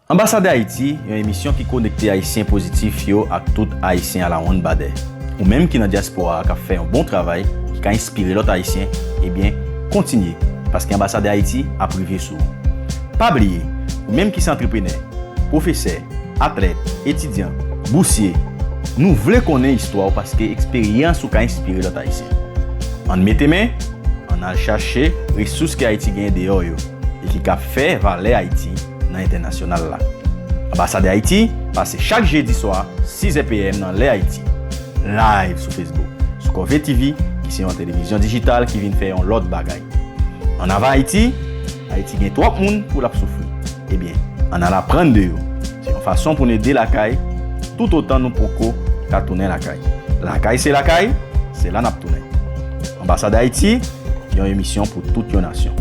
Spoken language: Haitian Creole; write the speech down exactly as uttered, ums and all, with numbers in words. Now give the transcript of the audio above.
Anbasadè Ayiti, yon emisyon ki konekte Ayisyen pozitif yo ak tout Ayisyen alawonnbadè. Ou menm ki nan dyaspora a k ap fè yon bon travay, ki ka enspire lòt Ayisyen, ebyen, kontinye, paske Anbasadè Ayiti ap rive sou ou. Pa bliye, ou menm ki se antreprenè, pwofesè, atlèt, etidyan, bousye, nou vle konnen istwa w paske eksperyans ou ka enspire lòt Ayisyen. Ann mete men, ann al chache resous ke Ayiti genyen deyò yo e ki ka fè valè Ayiti nan entènasyonal la. Anbasadè Ayiti pase chak jedi swa, sis è p m nan lè Ayiti, live sou Facebook, sou Kòve T V, ki se yon televizyon dijital ki vin fè yon lòt bagay. Ann avan Ayiti, Ayiti gen twòp moun pou l ap soufri. Ebyen, ann al aprann de yo. Se yon fason pou n ede lakay, toutotan nou poko ka tounen lakay. Lakay se lakay, se la n ap tounen. Anbasadè Ayiti, yon emisyon pou tout yon nasyon.